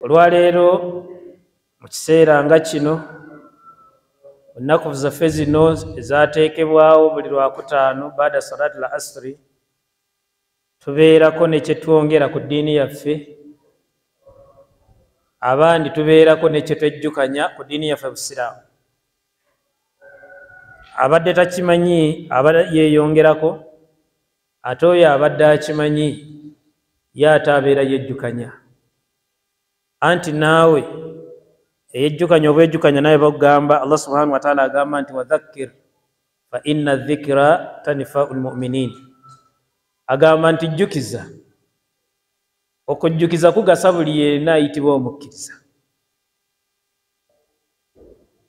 Olwaleero mu kiseera nga kino, ennaku zaffe zino ezateekebwawo buli Lwakutaano baada salati la asri, tubeerako ne kyetwongera ku ddiini yaffe, abandi tubeerako ne kyetwejjukanya ku ddiini yaffe Busiraamu. Abadde takimanyi aba yeeyongerako, ate oyo abadde akimanyi ye ate abeera yejjukanya. Anti naawe eyejjukanya obwejjukanya naye bakugamba, Allah subhanahu wa taala agamba nti wadhakkir fa inna dhikra tanfau lmuminin, agamba nti jjukiza, okujjukiza kugasa buli yenna ayitibwa omukkiriza.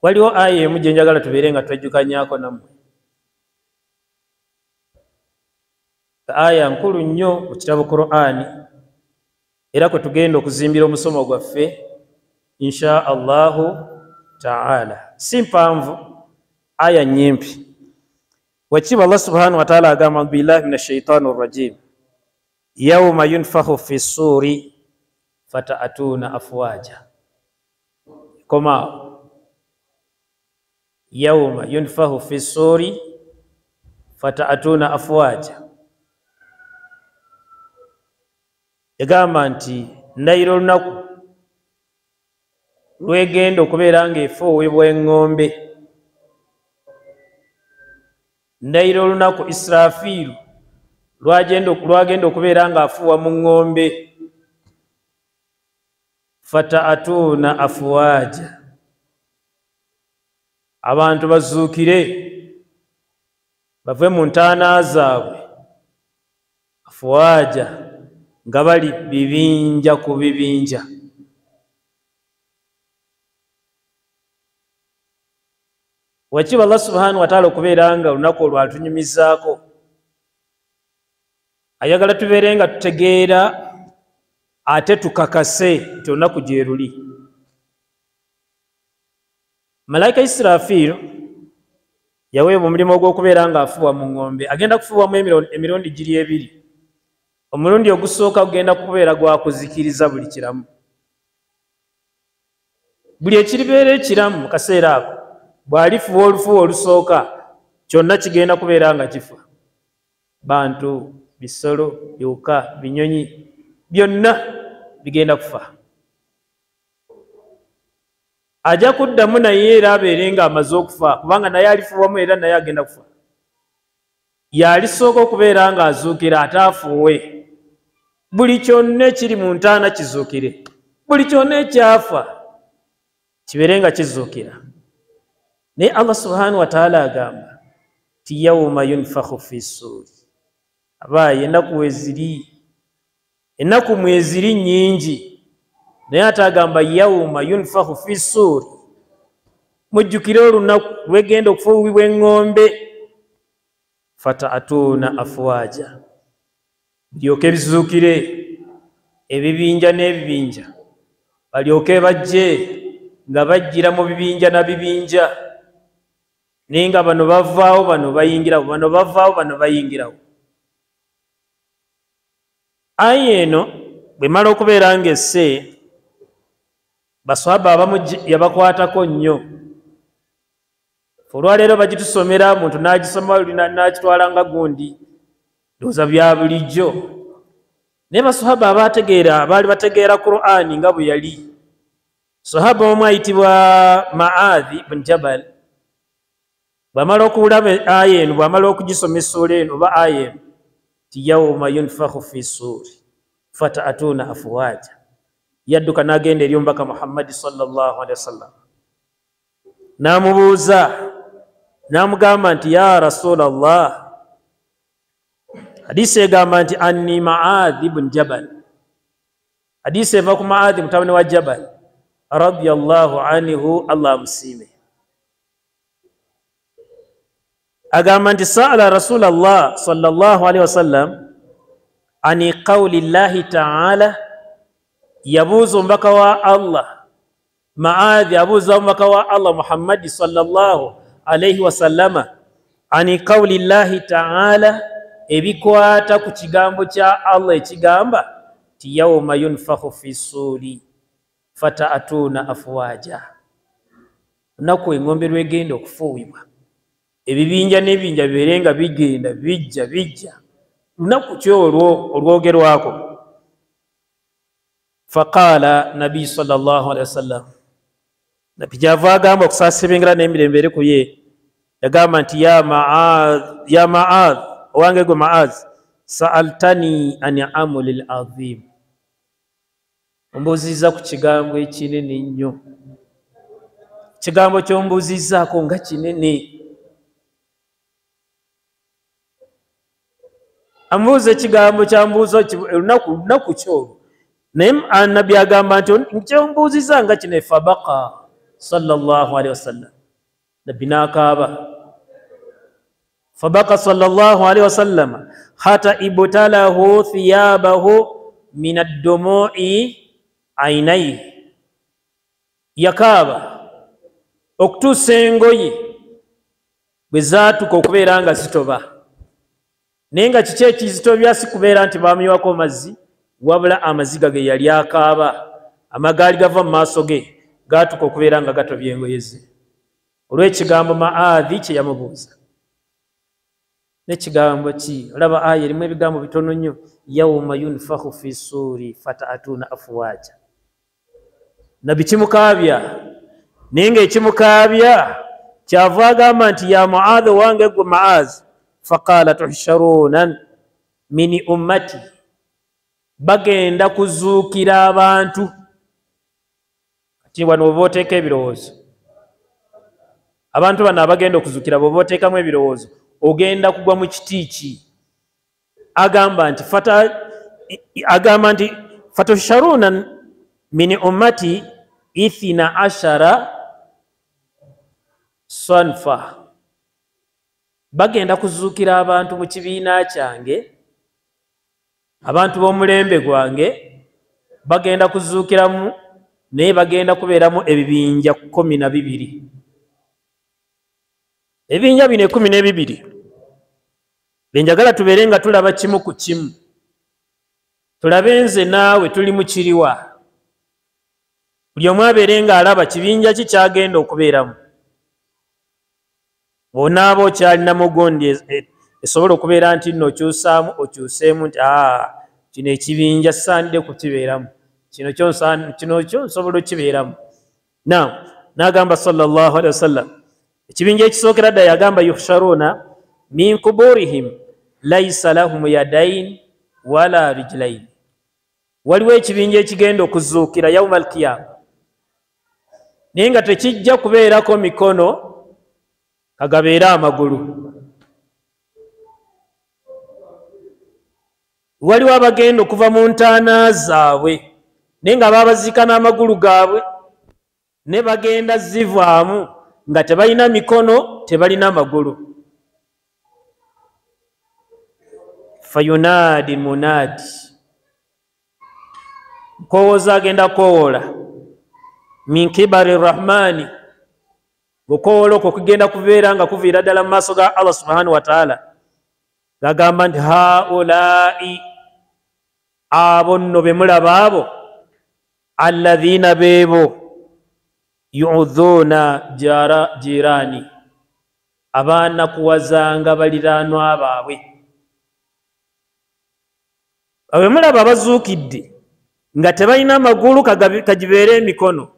Waliwo aya emu gye njagala tubeere nga twejjukanyako nammwe, aya nkulu nnyo mu kitabo Qur'ani, era kwe tugenda okuzimbira omusomo gwaffe insha Allahu taala. Si mpanvu, aya nnyimpi. Wakiba Allah subhanahu wa taala agamba, billahi min ashaitani rrajim, yauma yunfahu fi ssuuri fata'atuuna afwaja. Komaawo, yauma yunfahu fi ssuuri fata'atuuna afwaja. Yagamba nti ndayira olunaku lwegenda okubeera ng'efuuwibwa eŋŋombe, ndayira olunaku Israafiilu lwagenda okubeera ng'afuuwa mu ŋŋombe, fata'atuuna afwaja, abantu bazuukire bave mu ntaana zaabwe, afwaja nga bali bibinja ku bibinja. Wakiba Allah subhanahu wa taala okubeera nga olunaku olwo atunyumizaako, ayagala tubeere nga tutegeera ate tukakase nti olunaku gye luli. Malayika Israafiilu yaweebwa omulimu ogw'okubeera ng'afuuwa mu ŋŋombe. Agenda kufuuwamu emirundi giri ebiri. Omulundi ogusooka gugenda kubeera gwa kuzikiriza buli kiramu, buli ekiribeera ekiramu mu kaseera ako. Bw'alifuuwa olufuuwa olusooka, kyonna kigenda kubeera nga kifa, bantu, bisolo, biwuka, binyonyi, byonna bigenda kufa. Ajja kuddamu naye era abeere ng'amaze okufa, kubanga naye alifuuwamu era naye agenda kufa. Yalisooka okubeera ng'azuukira ate afuuwe, buli kyonna ekiri mu ntaana kizuukire, buli kyonna ekyafa kibeere nga kizuukira. Naye Allah subhanahu wa taala agamba ti yauma yunfakhu fi ssuuri, abaaye ennaku weziri, ennaku mweziri nnyingi, naye ate agamba yauma yunfakhu fi ssuuri, mujjukire olunaku lwegenda okufuuwibwa eŋŋombe, fata'atuuna afwaja, biryoke bizuukire ebibinja n'ebibinja, balyoke bajje nga bajjira mu bibinja na bibinja, naye nga bano bavaawo bano bayingirawo, bano bavaawo bano bayingirawo. Aya eno bwemala okubeera ng'esse, baswahaba abamu yabakwatako nnyo. Olwaleero bagitusomera, muntu n'agisoma n'akitwala nga gundi, ndowooza bya bulijjo. Naye baswahaba abategeera, abaali bategeera Qur'ani nga bwe yali, sahaba omu ayitibwa Maadhi bun Jabal, bw'amala okulaba aya eno, bw'amala okugisoma essuula eno oba aya eno ti yauma yunfakhu fi ssuuri fata'atuuna afwaja, yadduka n'agenda eri omubaka Muhammadi sallallahu alaihi wasallam, n'amubuuza n'amugamba nti ya Rasulallah, hadisi egamba nti anni Maadhi bun Jabal, hadisi eva ku Maadhi mutabani wa Jabal radiyallahu anhu, Allah amusiime, agamba nti sa'ala Rasulallah sallallahu alaihi wasallam ani qawli llahi ta'ala, yabuuza omubaka wa Allah, Maadhi abuuza omubaka wa Allah Muhammadi sallallahu alaihi wasallama ani qawli llahi ta'ala, ebikwata ku kigambo kya Allah ekigamba ti yauma yunfakhu fi ssuuri Fataatuna afwaja, olunaku engombe lwegenda okufuuwibwa, ebibinja n'ebibinja bibeere nga bigenda bijja bijja. Lunaku ki olwo olwogerwako? Faqala nabi sallallahu alaihi wasallam, nabbi gyava agamba okusaasira ebengera n'emirembe eri ku ye, yagamba nti ya Maadh, owange gwe Maadh, sa'altani an amril azim, ombuuzizza ku kigambo ekinene ennyo, ekigambo ky'ombuuzizzaako nga kinene. Amubuuza ekigambo kyambuuza olunaku ki olwo, naye nabbi agamba nti kyombuuzizza nga kino. Fabaka sallallahu alaihi wasallam, nabbi n'akaaba. Fabaka sallallahu alaihi wasallam hata ibtalahu thiyabahu min addumu'i ainaihi, yakaaba okutuusa engoye bwe zaatuka okubeera nga zitoba. Naye nga kiki ekizitobya? Si kubeera nti bamuyiwako mazzi, wabula amaziga ge yali akaaba, amagaali gava mu maaso ge gaatuka okubeera nga gatobya engoye ze olw'ekigambo Maadhi kye yamubuuza. N'ekigambo ki? Olaba aya erimu ebigambo bitono nnyo, yauma yunfahu fi suuri fataatuna afwaja. Nabbi kimukaabya, naye ng'ekimukaabya kyava agamba nti ya Muadhi, wange gwe Maadhi, faqala tuhsharuna min ummati, bagenda kuzuukira abantu. Kati wano oba oteeka ebirowoozo, abantu bano abagenda okuzuukira bw'oba oteekamu ebirowoozo ogenda kugwa mu kiti ki? Agamba nti fatuhsharuna min ummati 12 sanfa, bagenda kuzuukira abantu mu kibiina kyange, abantu b'omulembe gwange bagenda kuzuukiramu, naye bagenda kubeeramu ebibinja 12. Ebibinja bino 12 benjagala tubeere nga tulaba kimu ku kimu, tulabe nze naawe tuli mu kiriwa, buli omu abeere ng'alaba kibinja ki kyagenda okubeeramu. Bw'onaaba okyalina mugundi esobola okubeera nti nno okyusaamu okyuseemu nti kino ekibinja saanidde kukibeeramu, kino kyo nsobola okukibeeramu. Naam, n'agamba sallallahu alaihi wasallam, ekibinja ekisookera ddala yagamba yuhsharuna min kuburihim laisa lahum yadain wala rijlain, waliwo ekibinja ekigenda okuzuukira yauma alkiyama, naye nga tekijja kubeerako mikono kagabeere amagulu. Waliwo abagenda okuva mu ntaana zaabwe naye nga babaziika n'amagulu gaabwe, ne bagenda zivaamu nga tebalina mikono tebalina magulu. Fayunadi munadi, nkowooza agenda kowoola min kibari rahmani, okukowoola okwo kugenda kubeera nga kuviira ddala mu maaso ga Allah subhanahu wa ta'ala, gagamba nti haulai, abo nno be mulaba abo, alladhina beebo yuudhuuna jirani, abaanakuwazanga baliraanwa baabwe. Abe mulaba abazuukidde nga tebalina magulu kagibeere emikono,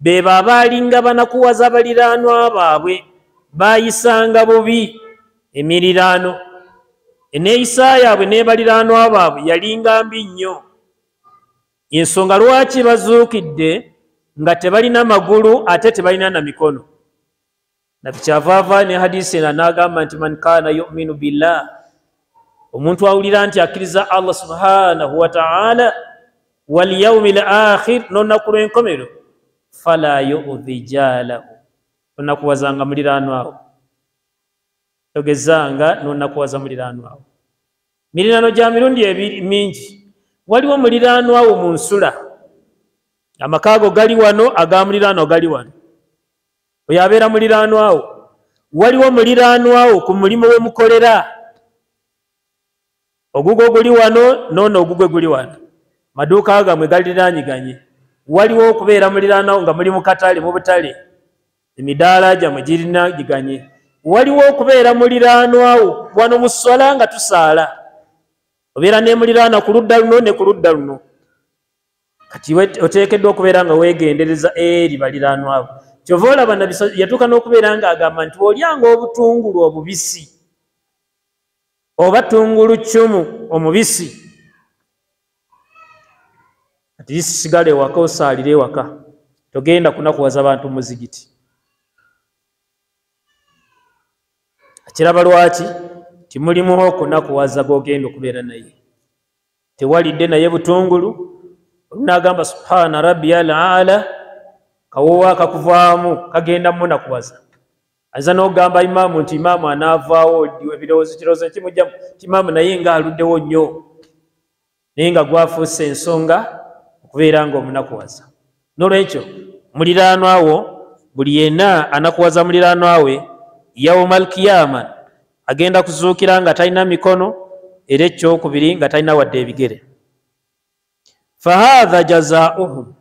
beba abaalinga banakuwaza baliraanwa baabwe, baayisanga bubi emiriraano, eneeyisa yaabwe n'ebaliraanwa baabwe yalinga mbi nnyo. Ensonga lwaki bazuukidde nga tebalina magulu ate tebalina na mikono? Nabbi kyava ne hadisi ena n'agamba nti man kana yuminu billah, omuntu awulira nti akkiriza Allah subhanahu wa ta'ala wal yaumil akhir, n'olunaku lw'enkomerero, fala yu'dhi jalahu, tonakuwazanga muliraanwa wo, togezanga n'onakuwaza muliraanwa wo. Miriraano gya mirundi ebiri mingi. Waliwo muliraanwa wo mu nsula, amaka ago gali wano, aga muliraano gali wano, oyo abeera muliraanwa wo. Waliwo muliraanwa wo ku mulimu we mukolera, ogugwo guli wano n'ono ogugwe guli wano, maduuka gammwe galiraanyiganye, Waliwo okubeera muliraanwawo nga muli mu katale, mu butale, emidaala gyammwe girina giganye. Waliwo okubeera muliraanwawo wano mu sswala nga tusaala, obeera ne muliraanwa ku ludda luno ne ku ludda luno. Kati oteekeddwa okubeera nga weegendereza eri baliraanwawo. Kyova olaba Nabbi yatuuka n'okubeera ng'agamba nti bw'olyanga obutungulu obubisi oba tunguluccumu omubisi, ati sigala ewaka osaalire ewaka, togenda kunakuwaza bantu muzigiti. Akiraba lwaki? Timulimu okunakuwaza gw'ogenda okubeera naye. Tewalidde naye butungulu, olunagamba subhana rabbiyal aala, kawoowo akakuvaamu kagenda munakuwaza. Ayinza n'okugamba imaamu nti imaamu anaavaawo, ebirowoozo kirowoozo kimujjamu nti imaamu naye ng'aluddewo nnyo, naye nga gwafuuse ensonga okubeera ng'omunakuwaza. N'olwekyo muliraanwa wo buli yenna anakuwaza muliraanwa we yawmal kiyama agenda kuzuukira nga talina mikono, era ekyokubiri nga talina wadde ebigere. Fahatha jazaauhum,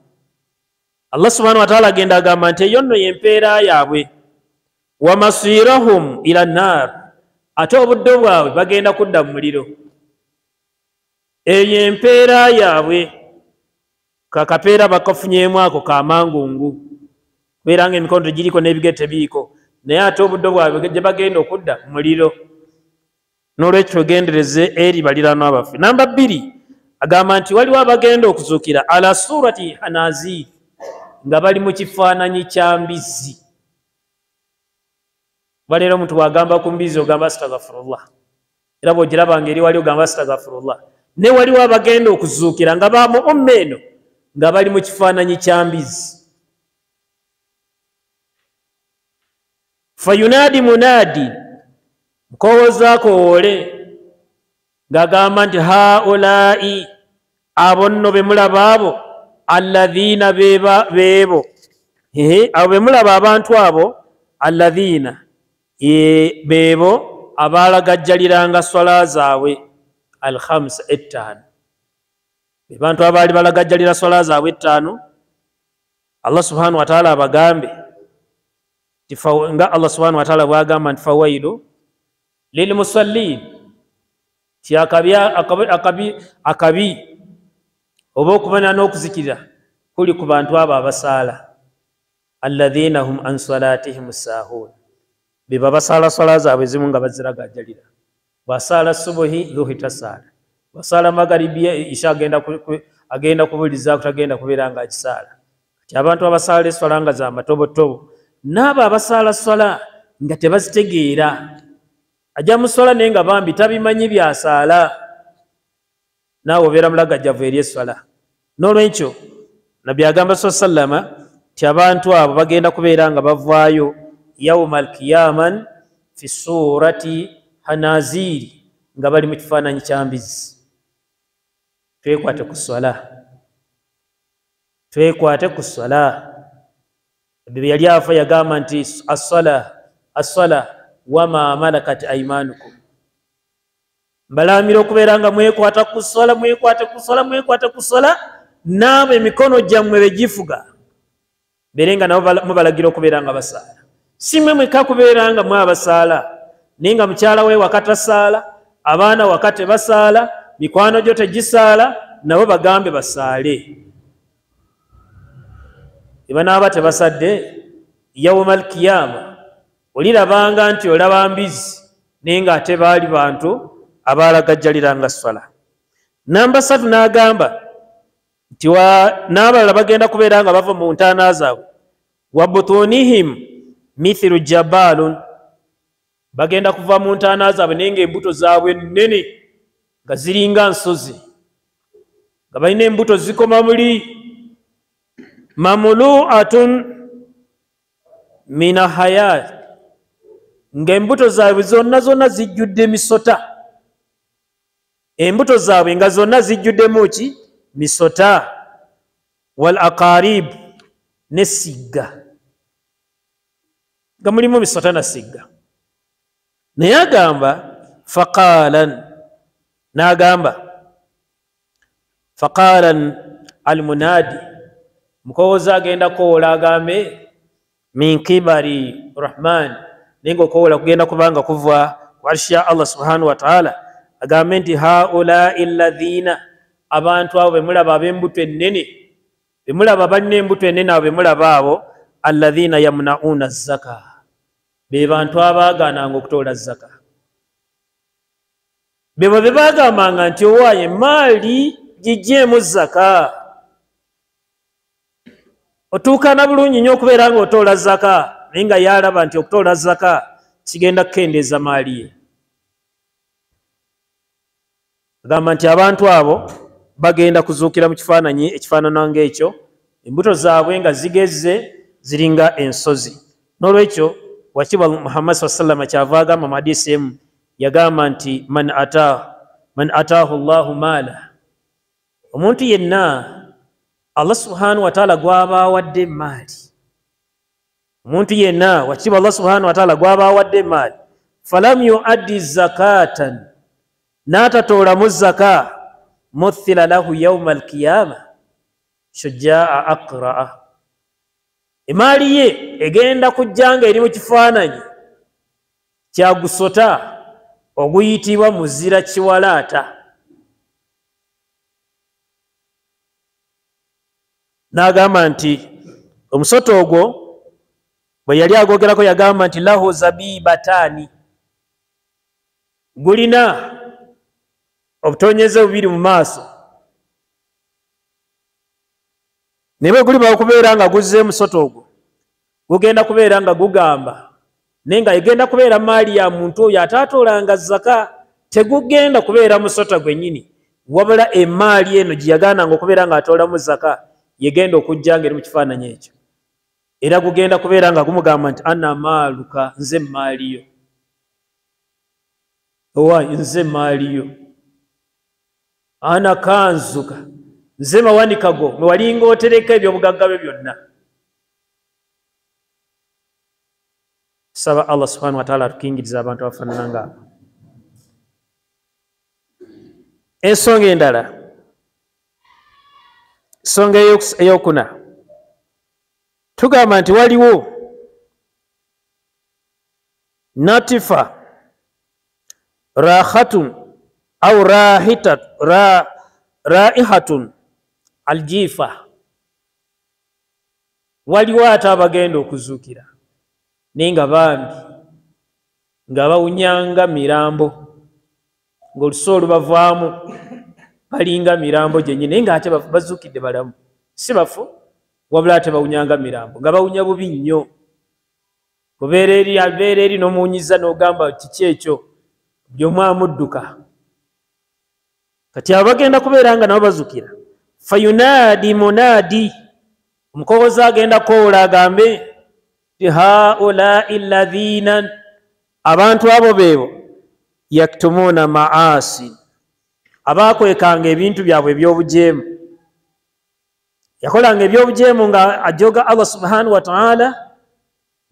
Allah subhanahu wa ta'ala agenda agamba nti eyo nno y'empeera yaabwe. Wa masirahum ila nnar, ate obuddo bwabwe bagenda kudda mu muliro. Eyo empeera yaabwe, kakapeera bakafunyeemu ako kamangungu, kubeera nga emikono tegiriko n'ebigere tebiriko, naye ate obuddo bwabwe gye bagenda okudda muliro. N'olwekyo twegendereze eri baliraanwa baffe. Namba 2 agamba nti waliwo abagenda okuzuukira ala surati hanazir, nga bali mu kifaananyi kya mbizzi. Baleero omuntu bw'agamba ku mbizzi ogamba astaghfirullah, era bw'ogiraba ng'eri wali ogamba astaghfirullah. Ne waliwo abagenda okuzuukira nga ba mu umma eno nga bali mu kifaananyi kya mbizzi. Fayunadi munadi, mukowoozaako owoole ng'agamba nti haulai, abo nno be mulaba abo, alladhina beebo, abo be mulaba abantu abo, alladhina beebo abaalagajjaliranga swala zaabwe alkhamsa, 5. Be bantu abaali balagajjalira swala zaabwe 5. Allah subhanahu wa ta'ala abagambe nga Allah subhanahu wa ta'ala bw'agamba nti fawailu lilmusallin, ti akabi oba okubana n'okuzikira kuli ku bantu abo abasaala. Alladhina hum an salatihim sahun, be babasaala swala zaabwe zimu nga baziragajjalira. Bwasaala subuhi, dhuhi tasaala, bwasaala magaribi, isha agenda kubulizaako, tagenda kubeera nga akisaala. Kati abantu abasaala eswala nga za matobotobo, n'abo abasaala swala nga tebazitegeera, ajja mu swala naye nga bambi tabimanyi byasaala, naawe obeera mulagajjavu eri eswala. N'olwekyo Nabbi agamba sallama nti abantu abo bagenda kubeera nga bavaayo yawmal kiyaman fi surati hanaziri, nga bali mu kifaananyi kya mbizzi. Twekwate ku swala, twekwate ku swala. Nabbi yali afa yagamba nti assala assala wama malakat aymanukum, mbalaamira okubeera nga mwekwata ku swala, mwekwate ku swala, mwekwate ku swala, n'abo emikono gyammwe be gifuga beere nga nabo mubalagira okubeera nga basaala. Si mmwe mwekka kubeera nga mwe abasaala, naye nga mukyala we waka tasaala, abaana waka tebasaala, mikwano gyo tegisaala, nabo bagambe basaale. Ebanaaba tebasadde, yawmal kiyama olirabanga nti olaba mbizzi, naye ng'ate baali bantu abaalagajjaliranga swala. Namba 3 n'agamba nti n'abalala bagenda kubeera nga bava mu ntaana zaabwe, wa butunihim mithilu jabalun, bagenda kuva mu ntaana zaabwe naye ng'embuto zaabwe nnene nga ziringa nsozi, nga balina embuto zikoma muli. Mamuluatun mina hayat, ng'embuto zaabwe zonna zonna zijjudde misota. Embuto zaabwe nga zonna zijjuddemu ki? Misota. Wal aqarib, ne sigga, nga mulimu misota na sigga. Naye agamba faqalan, n'agamba faqalan almunadi, Mukowooza agenda kukowoola agambe min kibari rahman, naye ng'okowoola kugenda kubanga kuva ku arshi ya Allah subhanahu wa ta'ala, agambe nti haulai alladhina, abantu abo bemulaba ab'embuto ennene, bemulaba balina embuto ennene, abo bemulaba abo alladhina yamnauna zaka, be bantu abaagaananga okutoola zaka. Bebo be bagambanga nti owaaye maali giggyemu zaka, otuukana bulungi nnyo okubeera ng'otoola zaka, naye nga yalaba nti okutoola zaka kigenda kukendeeza maali ye. Agamba nti abantu abo bagenda kuzuukira mu kifaananyi ekifaanana ng'ekyo, embuto zaabwe nga zigezze ziringa ensozi. N'olwekyo wakibwa Muhammad sallallahu alaihi wasallam kyava agamba mu hadiisi emu, yagamba nti man ataahu Allahu maala, omuntu yenna Allah subhanahu wa ta'ala gw'aba awadde emaali, omuntu yenna wakibwa Allah subhanahu wa ta'ala gw'aba awadde emaali, falam yuaddi zakatan, n'atatoolamu zaka, muthila lahu yauma alqiyama shujaa aqraa, emaali ye egenda kujja nga eri mu kifaananyi kya gusota oguyitibwa muzira kiwalaata. N'agamba nti omusota ogwo bwe yali agogerako yagamba nti lahu zabibataani, gulina obutonyeze bubiri mu maaso, naye bwe guliba okubeera nga guzze omusota ogwo gugenda kubeera nga gugamba, naye nga egenda kubeera maali ya muntu oyo ataatoolanga zaka, tegugenda kubeera musota gwennyini, wabula emaali eno gye yagaananga okubeera ng'atoolamu zaka yegenda okujja ng'eri mu kifaananyi ekyo, era gugenda kubeera nga gumugamba nti ana maaluka, nze maaliyo, owa nze maaliyo, ana kanzuka, nze mawanika go mwe walinga otereka ebyobugagga byo byonna. Saba Allah subhanahu wa ta'ala atukingiriza abantu abafaanana ng'abo. Ensonga endala, ensonga eyokuna, tugamba nti waliwo natifa rahatun au raihatun aljifa, waliwo ate abagenda okuzuukira naye nga bambi nga bawunyanga mirambo, ng'olusu olubavaamu balinga mirambo gyennyini, naye ng'ate bazuukidde balamu, si bafu, wabula ate bawunyanga mirambo, nga bawunya bubi nnyo. Kubeera eri abeera eri n'omuwunyiza n'ogamba kiki ekyo, buli omu amudduka. Kati abo bagenda kubeera nga nabo bazuukira. Fayunaadi munaadi, omukowooza agenda kukowoola agambe nti haulai alladhina, abantu abo beebo yaktumuuna maasi, abaakwekanga ebintu byabwe ebyobujeemu. Yakolanga ebyobujeemu nga ajoga Allah subhanahu wa ta'ala,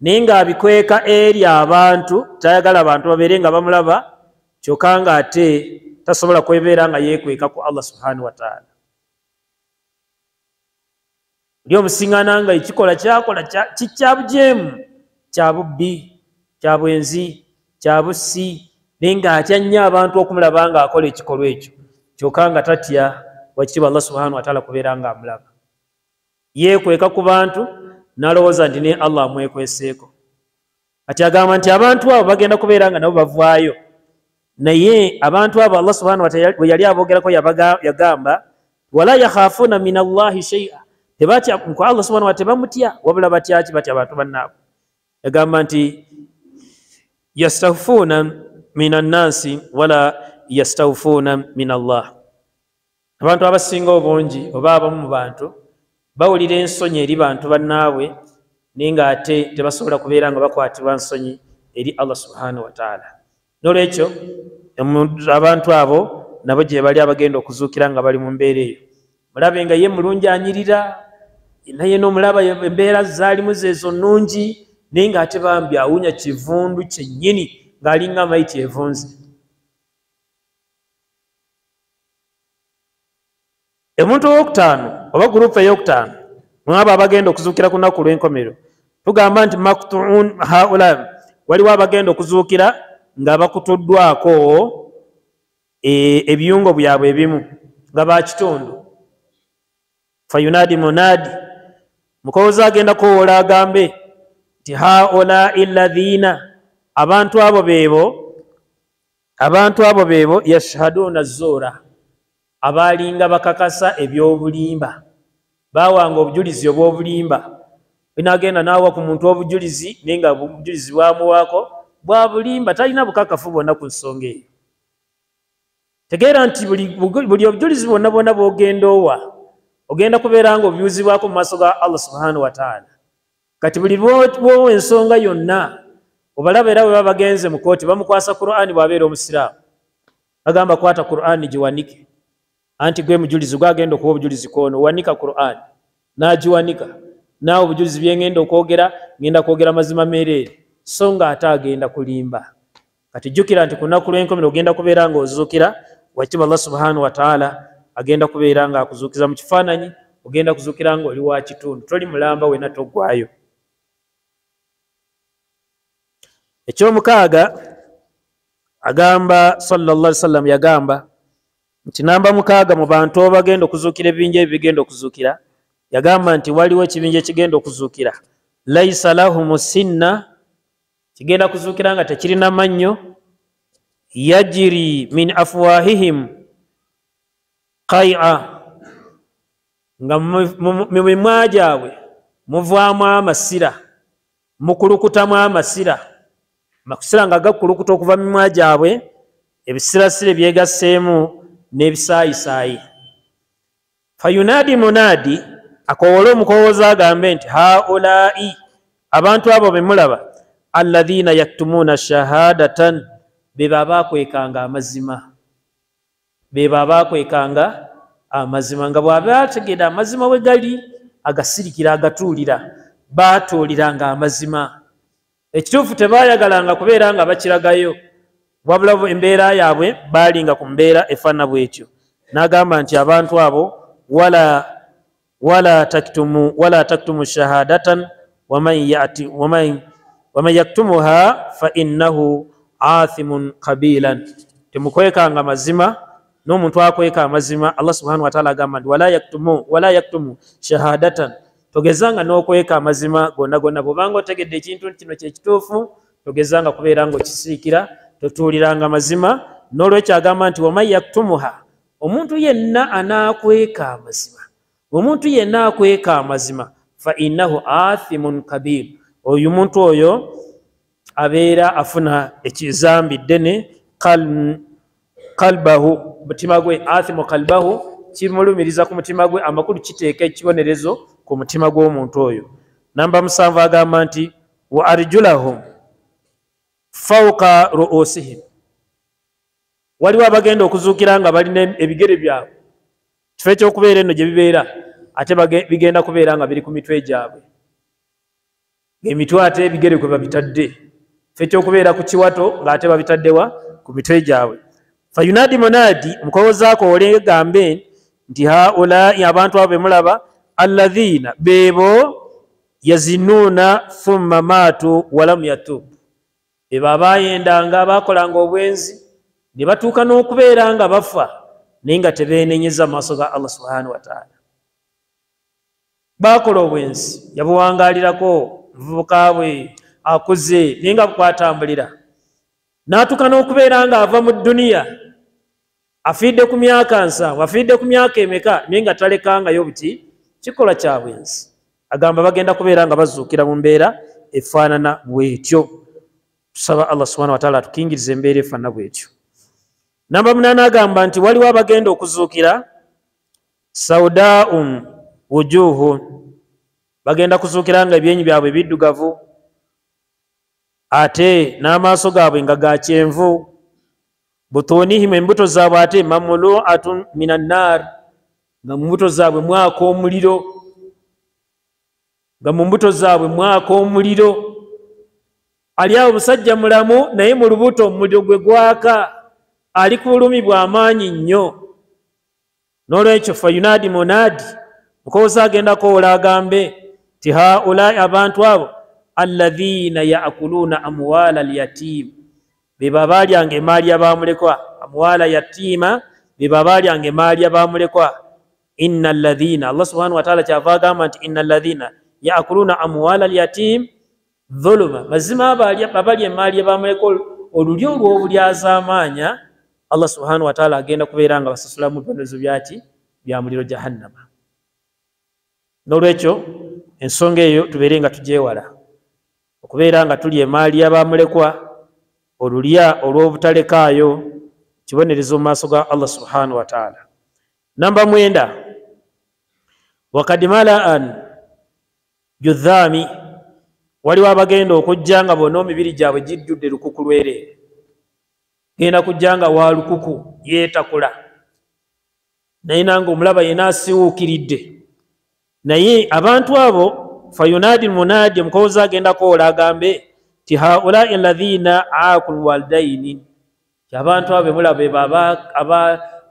naye ng'abikweka eri abantu, tayagala abantu babeere nga bamulaba, kyokka ng'ate tasobola kwebeera nga yeekweka ku Allah subhanahu wa ta'ala. Oli omusiŋŋaana nga ekikola kyakola kikyabujeemu, kya bubbi, kya bwenzi, kya bussi, naye ng'atya nnyo abantu okumulaba ng'akola ekikolwa ekyo, kyokka nga tatya wakitiibwa Allah subhanahu wa ta'ala kubeera ng'amulaba. Yeekweka ku bantu n'alowooza nti ne Allah amwekweseeko. Kati agamba nti abantu abo bagenda kubeera nga nabo bavaayo, naye abantu abo Allah subhanahu wa ta'ala bwe yali aboogerako yagamba wala yakhafuuna min Allahi shay'a, tebatya ku Allah subhanahu wa ta'ala, tebamutya, wabula batya ki? Batya abantu bannaabwe. Yagamba nti yastawfuuna min annasi wala yastawfuuna min Allah. Abantu abasinga obungi oba abamu mu bantu bawulira ensonyi eri bantu bannaabwe, naye ng'ate tebasobola kubeera nga bakwatibwa nsonyi eri Allah subhanahu wa ta'ala. N'olwekyo abantu abo nabo gye bali abagenda okuzuukira nga bali mu mbeera eyo. Mulabe nga ye mulungi anyirira, naye n'omulaba embeera zaalimu zeezo nnungi, naye ng'ate bambi awunya kivundu kyennyini ng'alinga amayiti evunze. Omuntu owokutaano oba gurupu eyokutaano Mwabo abagenda okuzuukira ku lunaku lw'enkomerero tugamba nti maktuun haula, waliwo abagenda okuzuukira nga bakutuddwako ebiyungo byabwe ebimu nga bakitundu. Fayunadi munadi, mukowooza agenda kuwoola agambe nti haulai alladhina, abantu abo beebo, abantu abo beebo yashhaduna zuura, abaalinga bakakasa ebyobulimba, baawanga obujulizi obw'obulimba. Binagenda n'awa ku muntu obujulizi naye nga obujulizi bwamuwaako bwa bulimba, talina bukakafu bwonna ku nsonga eyo. Tegeera nti buli obujulizi bwonna bwonna bw'ogenda owa ogenda kubeera nga obubuuzibwako mu maaso ga Allah subhanahu wa ta'ala. Kati buli lw'owa ensonga yonna obalaba, era bwe baba bagenze mu kooti bamukwasa Qur'ani bw'abeera omusiraamu, bagamba kwata Qur'ani giwanike, anti gwe mujulizi gwagenda okuwa obujulizi kwono, wanika Qur'ani, n'agiwanika naawe obujulizi byengenda okwogera ngenda kwogera mazima meereere, so nga ate agenda kulimba. Kati jjukira nti ku lunaku lw'enkomerero ogenda kubeera ng'ozuukira wakitiibwa Allah subhanahu wa ta'ala agenda kubeera ng'akuzuukiza mu kifaananyi, ogenda kuzuukira ng'oli wa kitundu, toli mulamba wena toggwayo. Ekyomukaaga agamba sallallahu alaihi wasallam yagamba nti namba 6 mu bantu abagenda okuzuukira ebibinja ebyo bigenda okuzuukira, yagamba nti waliwo ekibinja ekigenda okuzuukira laisa lahumu sinna, kigenda kuzuukira nga tekirina mannyo, yajiri min afwahihim qai'a, nga mu mimwa gyabwe muvaamu amasira, mukulukutamu amasira, amasira nga gakulukuta okuva mu mimwa gyabwe, ebisirasira ebyegasseemu n'ebisaayisaayi. Fayunadi munadi, akowoola omukowooza agambe nti haulai, abantu abo be mulaba, alladhina yaktumuna shahadatan, be baba akwekanga amazima, be baba akwekanga amazima, nga bw'aba ategedde amazima we gali agasirikira agatuulira, baatuuliranga amazima. Ekituufu tebayagalanga kubeera nga bakiragayo, wabula embeera yaabwe baalinga ku mbeera efaanana bw'etyo. N'agamba nti abantu abo wala taktumu shahadatan waman yaktumuha fa innahu athimun qabilan, temukwekanga mazima, n'omuntu akweka amazima Allah subhanahu wa ta'ala agamba nti wala yaktumu shahadatan, togezanga n'okweka amazima gonna gonna. Bw'obanga otegedde ekintu nti kino kye kituufu, togezanga kubeera ng'okisiikira, totuuliranga mazima. N'olwekyo agamba nti waman yaktumuha, omuntu yenna anaakweka amazima, omuntu yenna akweka amazima, fa innahu athimun kabir, oyo muntu oyo abeera afuna ekizambi ddene, kalbahu, mutima gwe, athimu kalbahu, kimulumiriza ku mutima gwe, amakulu kiteeka ekibonerezo ku mutima gw'omuntu oyo. Namba 7 agamba nti wa arjulahum fawqa ru'usihim, waliwo abagenda okuzuukira nga balina ebigere byabwe, kifo ekyokubeera eno gye bibeera ate bigenda kubeera nga biri ku mitwe gyabwe, emitwe ate ebigere kwe babitadde, kifo ekyokubeera ku kiwato ng'ate babitaddewa ku mitwe gyabwe. Fayunadi munadi, omukowoozaako olegambe nti haulai, abantu abo be mulaba, alladhina, beebo yazinuuna thumma maatu walam yatub, bebo abaayendanga baakolanga obwenzi ne batuuka n'okubeera nga bafa naye nga tebeenenyeza maaso ga Allah subhanahu wa ta'ala. Baakola obwenzi, yabuwangaalirako muvubuka bwe akuze naye nga bukwatambulira, n'atuuka n'okubeera nga ava mu dduniya afiidde ku myaka 70, afiidde ku myaka emeka, naye nga talekangayo buki kikolwa kya bwenzi. Agamba bagenda kubeera nga bazuukira mu mbeera efaanana bw'etyo. Tusaba Allah subhanahu wa ta'ala atukingirize embeera efaanana bw'etyo. Namba 8 agamba nti waliwo abagenda okuzuukira saudaum wujuhu, bagenda kuzuukira nga ebyenyi byabwe biddugavu ate n'amaaso gaabwe nga ga kyenvu, butunihim, embuto zaabwe ate mamuluatun minan nar, nga mu mbuto zaabwe mwaka omuliro, nga mu mbuto zaabwe mwaka omuliro. Ali awo musajja mulamu naye mu lubuto omuliro gwe gwaka, ali ku bulumi bw'amaanyi nnyo. N'olwekyo fayunadi munadi, Mukowooza agenda kowoola agambe ti haulai, abantu abo, alladhina yakuluna amwala alyatim, beba balyanga emaali yabamulekwa. Amwala yatima, beba balyanga emaali yabamulekwa. Inna alladhina, Allah subhanahu wataala kyava agamba nti inna alladhina yakuluna amwala alyatim dhuluma, mazima abalya emaali yabamulekwa olulyo olw'obulyazaamaanya, Allah subhanahu wataala agenda kubeera nga basasulamu bibonerezo byaki? Bya muliro jahannama. N'olwekyo ensonga eyo tubeere nga tugyewala, okubeera nga tulya emaali y'abamulekwa olulya olw'obutalekaayo kibonerezo mu maaso ga Allah subhanahu wataala. Namba 9, wakad malaan judhaami, waliwo abagenda okujja nga bonna emibiri gyabwe gijjudde lukuku lwereere. Genda kujja nga wa lukuku, yeetakula, naye nange omulaba yena asiwuukiridde. Naye abantu abo fayunadi munadi, omukowooza agenda kowoola agambe ti haulai alladhina aaku lwalidaini, ti abantu abo bemulaba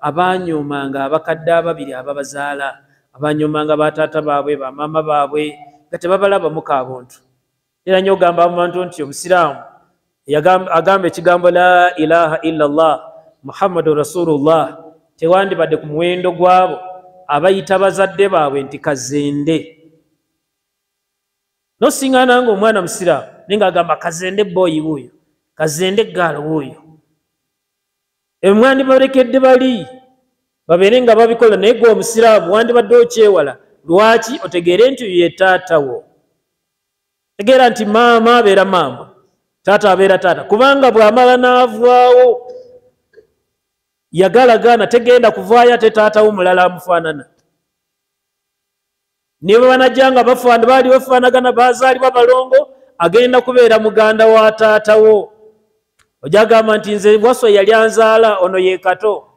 abanyoomanga abakadde ababiri ababazaala, abanyoomanga bataata baabwe, bamaama baabwe, nga tebabalabamu kabuntu. Era nnyo ogamba abantu nti omusiraamu agamba ekigambo la ilaha illa Allah Muhammadun Rasulullah, tewandibadde ku muwendo gwabo abayita bazadde baabwe nti kazende. Nosiŋŋaana nga omwana musiraamu naye ng'agamba kazende boyi wuuyo, kazende gaalo wuuyo. Emwandibarekedde bali babeere nga babikola, naye gwe omusiraamu wandibadde okyewala. Lwaki? Otegeere nti ye taatawo. Tegeera nti maama abeera maama, taata abeera taata, kubanga bw'amala n'avaawo yagalagaana, tegenda kuvaayo ate taatawo mulala amufaanana. Ne bwe banajja nga baali bafaanagana, bazaalibwa balongo, agenda kubeera muganda wa taatawo. Ojja agamba nti nze waswa yali anzaala, ono ye kato.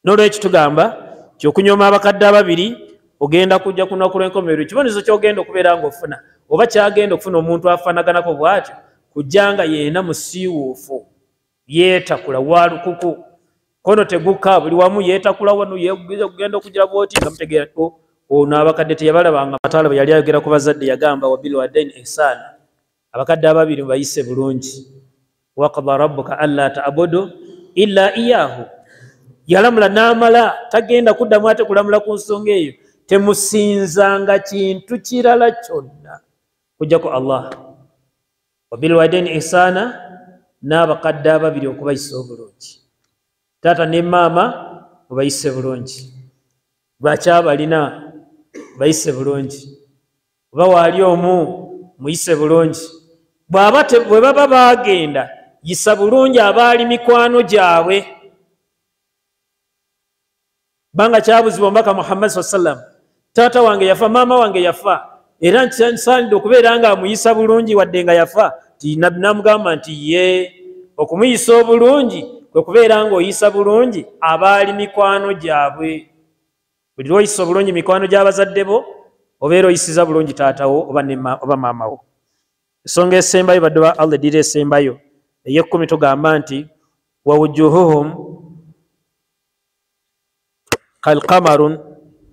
N'olwekyo tugamba kyokunyooma abakadde ababiri ogenda kujja ku lunaku lw'enkomerero. Ekibonerezo ky'ogenda okubeera ng'ofuna oba kyagenda okufuna omuntu afaanaganako bw'atyo, kujja nga yeena musiiwuufu, yeetakula wa lukuku, kono tegukka buli wamu, yeetakula wano, yegenda okugira bw'oti nga mutegeera ono abakadde teyabalabanga. Mataala bwe yali ayogera ku bazadde yagamba wabilwadaini ihsaana, abakadde ababiri mubayise bulungi. Waqada rabbuka alla ta'budu illa iyahu, yalamula n'amala, tagenda kuddamu ate kulamula ku nsonga eyo. Temusinzanga kintu kirala kyonna kujjako Allah. Wabilwadaini ihsaana, n'abakadde ababiri okubayisa obulungi, taata ne maama mubayise bulungi, bakyabalina bayise bulungi, oba waali omu muyise bulungi. Bwe baba baagenda, yisa bulungi abaali mikwano gyabwe. Banga kyabuzibwa omubaka Muhammad sallallahu alaihi wasallam, taata wange yafa, maama wange yafa, era nsaanidde okubeera nga amuyisa bulungi wadde nga yafa. Namugamba nti ye okumuyisa obulungi kwe kubeera ng'oyisa bulungi abaali mikwano gyabwe. Buli lw'oyisa obulungi mikwano gy'abazadde bo, obeera oyisiza bulungi taatawo oba maamawo. Ensonga esembayo, badde ba Allah, eddira esembayo ey'ekkumi, tugamba nti wawujuhuhum kalqamarun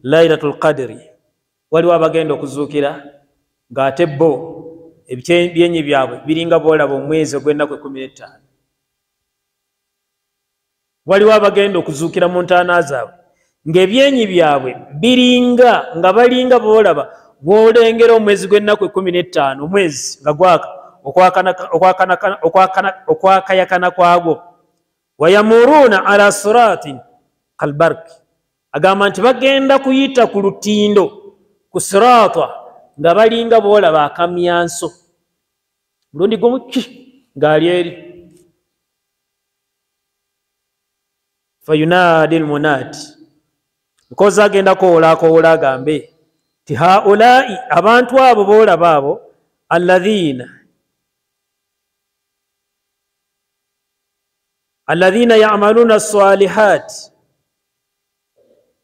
lailatul qadri, waliwo abagenda okuzuukira ng'ate bo ebyenyi byabwe biringa bw'olaba omwezi ogw'ennaku 15. Waliwo abagenda okuzuukira mu ntaana zaabwe ng'ebyenyi byabwe biringa nga balinga bw'olaba bw'olengera omwezi gw'ennaku 15, omwezi nga gwaka okwakayakana kwagwo. Wayamuruuna ala siratin kalbark, agamba nti bagenda kuyita ku lutindo ku sirata nga balinga bw'olaba akamyanso, mulundi gumu ki ng'ali eri. Fayunadi lmunadi, nkoza agenda kowoola akowoola agambe ti haulai, abantu abo b'olaba abo, alladhina yamaluna salihat,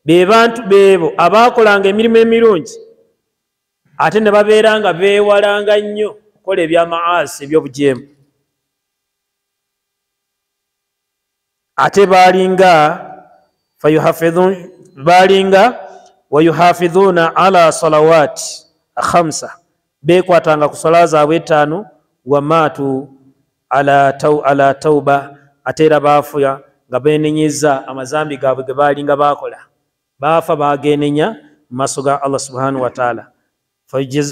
be bantu beebo abaakolanga emirimu emirungi ate ne babeera nga beewalanga nnyo okukola ebyamaasi ebyobujeemu, ate baalinga fayuhafidhun, baalinga Wayuhafidhuna ala salawati khamsa, bekwatanga ku swala zaabwe 5. Wamatu ala tauba, ate era baafuya nga benenyeza amazambi gaabwe ge baalinga baakola, baafa baagenenya mu maaso ga Allah subhanahu wa ta'ala.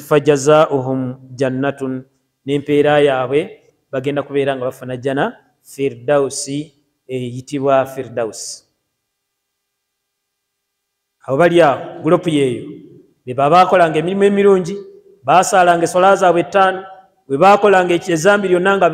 Fajazauhum jannatun, n'empeera yaabwe bagenda kubeera nga bafuna jana firdausi, eyitibwa firdausi. Abo bali awo gulopu yeeyo be baakolanga emirimu emirungi, baasaalanga eswala zaabwe 5, bwe baakolanga ezambi lyonna nga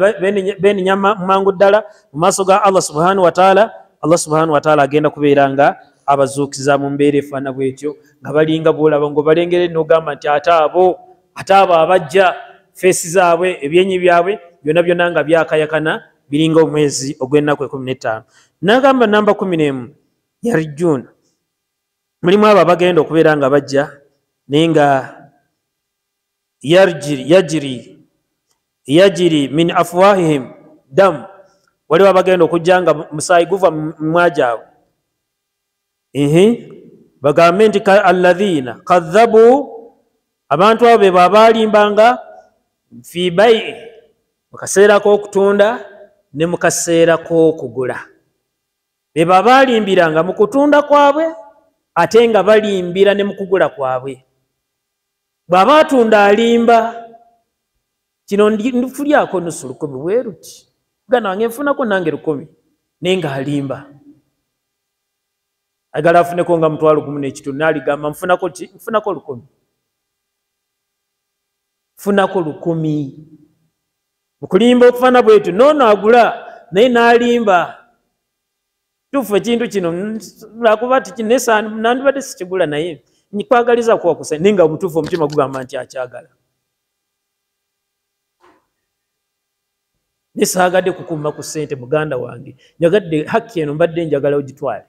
benenya mangu ddala mu maaso ga Allah subhanahu wa ta'ala. Allah subhanahu wa ta'ala agenda kubeera nga abazuukiza mu mbeera efaana bwetyo, nga balinga bwolaba ng'obalengere n'ogamba nti ate abo abajja feesi zaabwe ebyenyi byabwe byonna byonna nga byakayakana biringa omwezi ogw'ennaku 15. N'agamba namba 11 yarijjuuna, mulimu abo abagenda okubeera nga bajja naye nga yajiri min afwahihim dam, waliwo abagenda okujja nga musaayi guva mu mimwa gyabwe. Bagambe nti alladhina kadhabu, abantu abo be baalimbanga fi bai'i, mu kaseera k'okutunda ne mu kaseera k'okugula. Be baalimbiranga mu kutunda kwabwe ate nga balimbira ne mu kugula kwabwe. Bw'aba atunda alimba, kino nfulyako nusu 10 bwe ruti, muganda wange nfunako nange 10, naye ng'alimba ayagala afuneko nga 1,500, n'aligamba nfunako ki, nfunako 10, nfunako 10. Mukulimba okufaana bwetyo noono agula naye n'alimba, tuufu ekintu kino lwakuba nandibadde sikigula naye nkwagaliza kuwa kusa, naye nga omutuufu omutima gugamba nti akyagala, naye saagadde kukuuma ku ssente muganda wange, njagadde hakki eno mbadde njagala ogitwale.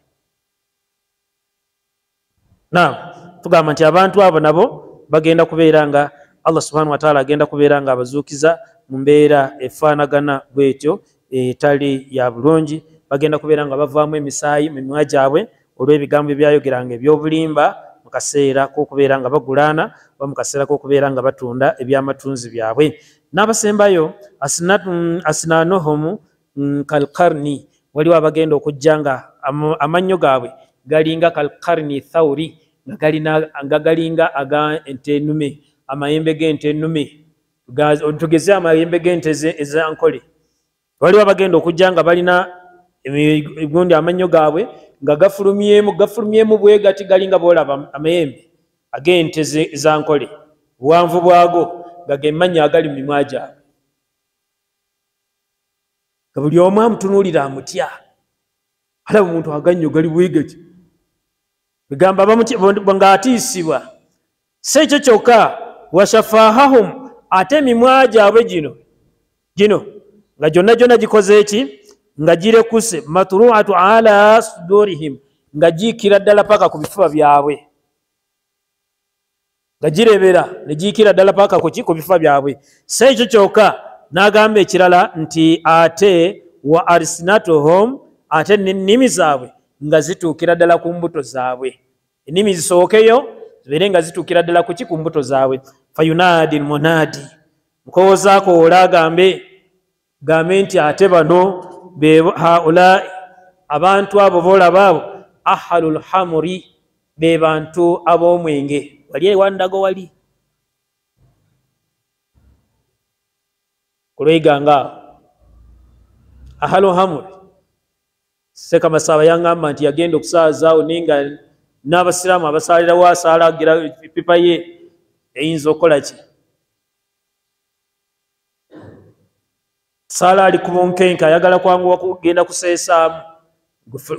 Naam, tugamba nti abantu abo nabo bagenda kubeera nga Allah subhanahu wa ta'ala agenda kubeera nga abazuukiza mu mbeera efaanagana bwetyo etali ya bulungi. Bagenda kubeera nga bavaamu emisaayi mu mimwa gyabwe olw'ebigambo ebyayogeranga eby'obulimba mu kaseera k'okubeera nga bagulaana oba mu kaseera k'okubeera nga batunda ebyamatunzi byabwe. N'abasembayo asinanuhum kalqarni, waliwo abagenda okujja nga amannyo gaabwe galinga kalqarni thauri, nga galinga aga ente ennume, amayembe g'ente ennume, tugeze amayembe g'ente ezankole. Waliwo abagenda okujja nga balina gundi amannyo gaabwe nga gafulumyemu bwe gati galinga bw'olaba amayembe ag'ente ezankole, buwanvu bwago nga ge mannyo agali mu mimwa gyabwe, nga buli omu amutunuulira amutya, alaba omuntu agannyo gali bwe gati, egamba ng'atiisibwa. Si ekyo kyokka, washafahahum, ate emimwa gyabwe gino nga gyonna gyonna gikoze eki, nga girekuse, matruatu ala sudurihim, nga giikira ddala paka ku bifuba byabwe, nga girebera ne giikira ddala paka ku bifuba byabwe. Si ekyo kyokka, n'agamba ekirala nti ate wa arsinatuhum, ate n'ennimi zaabwe nga zituukira ddala ku mbuto zaabwe, ennimi zisookeyo zibeere nga zituukira ddala ku mbuto zaabwe. Fayunadi lmunadi, mukowoozaako ola agambe nti ate bano be haulai, abantu abo boolaba abo ahalul hamuri, be bantu ab'omwenge, wali ewandago wali kulweganga awo ahalul hamuri. Sekamasaba yangamba nti yagenda okusaazaawo naye nga n'abasiraamu abasaalirawo asaala agira epipa ye eyinza okukola ki, saala ali ku bunkenke ayagala kwanguwa kugenda kuseesaamu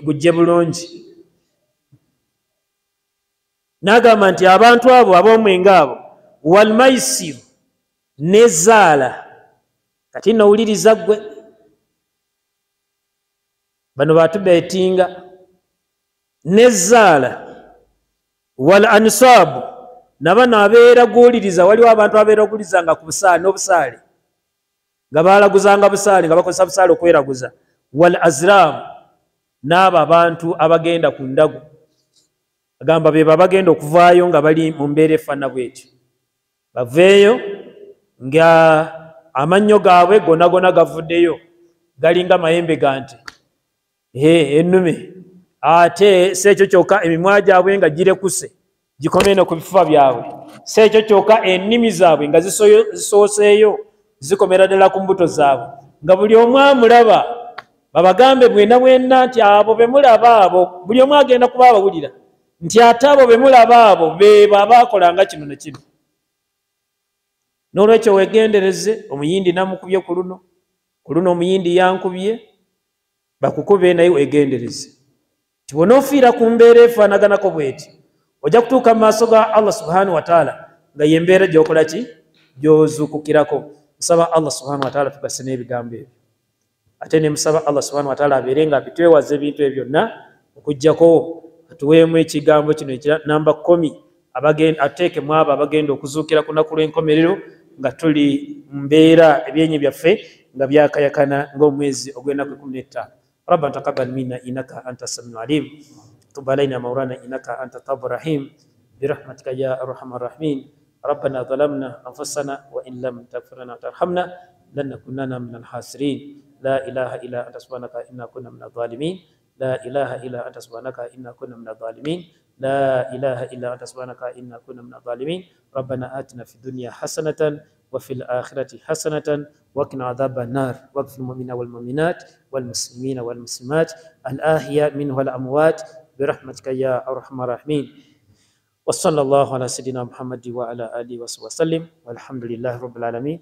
gujje bulungi. N'agamba nti abantu abo ab'omwenge abo walmaisiru, n'ezaala. Kati nno owuliriza ggwe, bano batubeetinga n'ezaala, wal ansaabu, nabano abeeraguuliriza. Waliwo abantu abeeraguulizanga ku busaale n'obusaale, nga baalaguzanga busaale, nga bakozesa busaale okweraguza. Wal azraamu, n'abo abantu abagenda ku ndagu, Agamba be babagenda okuvaayo nga bali mu mbeera efaanana bwetyo, baveeyo nga amannyo gaabwe gonna gonna gavuddeyo, galinga mayembe ga nte ennume. Ate si ekyo kyokka, emimwa gyabwe nga girekuse gikomye no ku bifuba byabwe. Si ekyo kyokka, ennimi zaabwe nga zisooseeyo zikomera ddala ku mbuto zaabwe, nga buli omu amulaba. Babagambe bwena bwena nti abo be mulaba abo, buli omu agenda kuba abawulira nti ate abo be mulaba abo be abaakolanga kino ne kino. N'olwekyo weegendereze, omuyindi namukubye ku luno, ku luno omuyindi yankubye, bakukube naye weegendereze. Nti bw'onoofiira ku mbeera efaanaganako bw'eti, ojja kutuuka mu maaso ga Allah subhanahu wa ta'ala nga y'embeera gy'okola ki, gy'ozuukukirako. Nsaba Allah subhanahu wa ta'ala tugase n'ebigambo ebyo, ate ne musaba Allah subhanahu wa ta'ala abeere nga bitwewaza ebintu ebyo byonna, okuggyako atuweemu ekigambo kino ekya namba 10, ateekemu abo abagenda okuzuukira ku lunaku lw'enkomerero nga tuli mu mbeera ebyenyi byaffe nga byakayakana ng'omwezi ogw'ennaku 15. ربنا تقبل منا إنك أنت السميع العليم، تب علينا مولانا إنك أنت التواب الرحيم، برحمتك يا أرحم الراحمين. ربنا ظلمنا أنفسنا وإن لم تغفر لنا وترحمنا لنكونن من الخاسرين. لا إله إلا أنت سبحانك إنا كنا من الظالمين. لا إله إلا أنت سبحانك إنا كنا من الظالمين. لا إله إلا أنت سبحانك إنا كنا من الظالمين. ربنا آتنا في الدنيا حسنة وفي الآخرة حسنة وقنا عذاب النار. واغفر المؤمنين والمؤمنات والمسلمين والمسلمات الأحياء منه والأموات برحمتك يا أرحم الراحمين. وصلى الله على سيدنا محمد وعلى آله وصحبه وسلم، والحمد لله رب العالمين.